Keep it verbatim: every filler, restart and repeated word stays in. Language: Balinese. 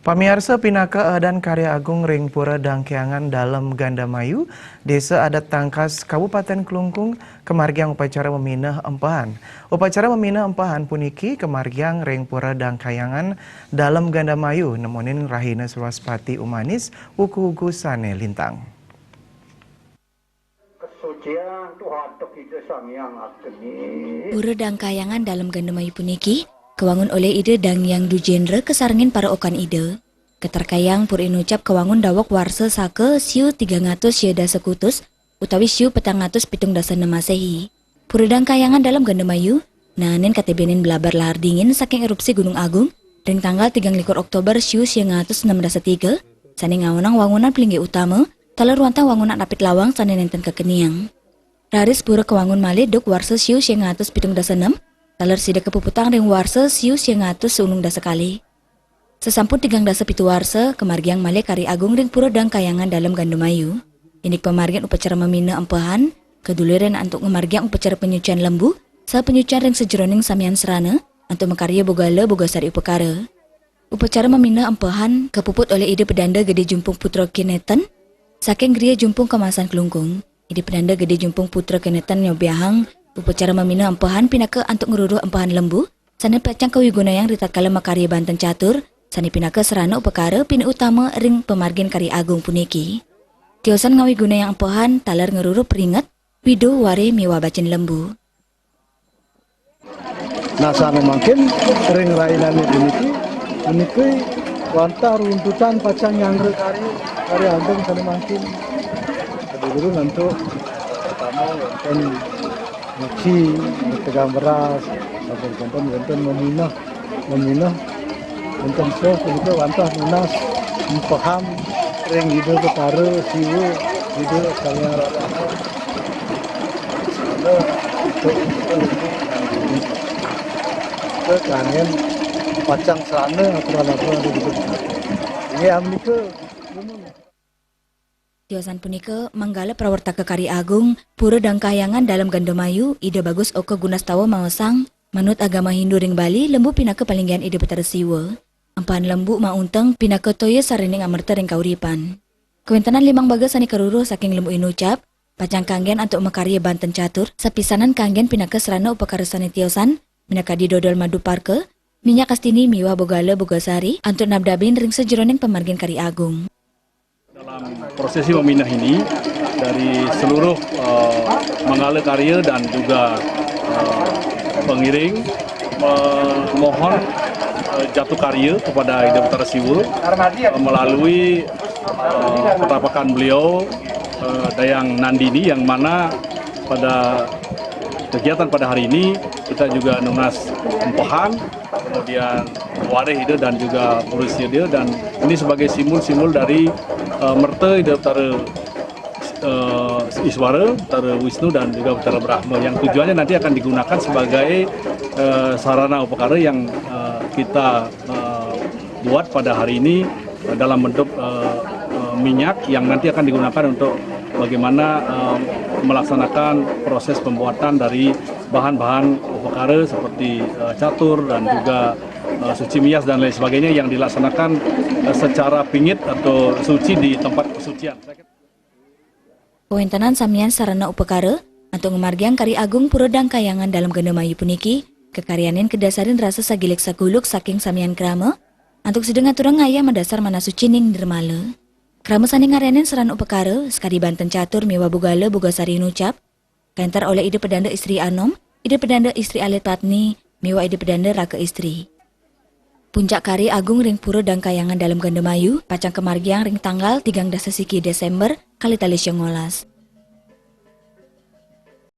Pamiarsa, pinaka eedan karya agung ring Pura Dangkayangan Dalem Gandamayu, Desa Adat Tangkas, Kabupaten Klungkung, kamargiang upacara mamineh empahan. Upacara mamineh empahan puniki kamargiang ring Pura Dangkayangan Dalem Gandamayu, nemonin rahina Swaspati Umanis, wuku-wuku sane lintang. Kesucian tuhatuk Ida Sang Hyang Agni. Pura Dangkayangan Dalem Gandamayu puniki kawangun olih Ida Dang Hyang Dujendra kasarengin para okan Ida. Katerkayang pura inucap kawangun daweg warsa saka siu tigang atus sia dasa kutus utawi siu petang atus pitung dasa enem Masehi. Pura Dangkayangan Dalem Gandamayu naenin katebenin blabar lahar dingin saking erupsi Gunung Agung ring tanggal tigang likur Oktober siu siang atus enem dasa tiga, sane ngaonang wangunan palinggih utama taler wantah wangunan apit lawang sane nenten kakeniang. Raris pura kawangun malih duk warsa siu siang atus pitung dasa enem, taler sida kapuputang ring warsa siu siang atus unung dasa kalih. Sasampun tigang dasa pitu warsa, kamargiang malih karya agung ring Pura Dangkayangan Dalem Gandamayu. Indik pamargin upacara mamineh empahan, kadulirin antuk ngamargiang upacara panyucian lembu, saha panyucian ring sajeroning samian srana, antuk makarya bogala bogasari upakara. Upacara mamineh empahan kapuput olih Ida Pedanda Gede Jumpung Putra Kineten, saking Griya Jumpung Kemasan Klungkung. Ida Pedanda Gede Jumpung Putra Kineten nyobiahang, upacara mamineh empahan pinaka antuk ngruruh empahan lembu, sane pacang kawigunayang ritatkala makarya banten catur, sane pinaka srana upakara pinih utama ring pamargin karya agung puniki. Tiosan ngawigunayang empahan taler ngruruh pringet, widuh, warih miwah bacin lembu. Nah, sane mangkin ring rainane puniki, puniki wantah runtutan pacang nyanggra karya, karya agung sane mangkin. Guru-guru ngantuk pertama wonten nyuci, tegang beras, sampun wonten, wonten mamineh, mamineh, wonten soh punika wantah nunas empahan ring Ida Betara Siwa, Ida Sang Hyang Radha. Sarana untuk, untuk, untuk kanggen pacang sarana aturan-aturan ring Ida Betara. Inggih, menika. Tiosan punika, manggala prawartaka karya agung, Pura Dangkayangan Dalem Gandamayu, Ida Bagus Oka Gunastawa maosang, manut agama Hindu ring Bali, lembu pinaka palinggihan Ida Betara Siwa. Empahan lembu maunteng pinaka toya sarining amerta ring kauripan. Kawentenan limang bagas sane karuruh saking lembu inucap, pacang kanggen antuk makarya banten catur, sapisanan kanggen pinaka srana upakara sane tiosan, minakadi dodol madu parka, minyak astini miwah bogala bogasari antuk nabdabin ring sajeroning pamargin karya agung. Dalam prosesi mamineh ini, dari seluruh eh, manggala karya dan juga eh, pengiring memohon eh, jatuh karya kepada Ida Betara Siwa eh, melalui eh, petapakan beliau eh, Dayang Nandini, yang mana pada kegiatan pada hari ini kita juga nunas empahan, kemudian warih Ida dan juga pura sia Ida, dan ini sebagai simbol-simbol dari eh, merta Ida Betara eh, Iswara, Betara Wisnu dan juga Betara Brahma, yang tujuannya nanti akan digunakan sebagai eh, sarana upakara yang eh, kita eh, buat pada hari ini eh, dalam bentuk eh, eh, minyak yang nanti akan digunakan untuk bagaimana eh, melaksanakan proses pembuatan dari bahan-bahan upakara seperti eh, catur dan juga eh, suci mias dan lain sebagainya yang dilaksanakan eh, secara pingit atau suci di tempat kesucian. Kawentenan samian sarana upakara antuk ngamargiang karya agung Pura Dangkayangan Dalem Gandamayu puniki kakaryanin kadasarin rasa sagilik saguluk saking samian krama antuk sida ngaturang ngayah madasar manah sucining nirmala. Krama sane ngaryanin sarana upakara sakadi banten catur miwah bogala bogasari nucap, kaentar olih Ida Pedanda Istri Anom, Ida Pedanda Istri Alit Patni, miwah Ida Pedanda Raka Istri. Puncak karya agung ring Pura Dangkayangan Dalem Gandamayu pacang kamargiang ring tanggal tigang dasa siki Desember kalih tali sia ngolas.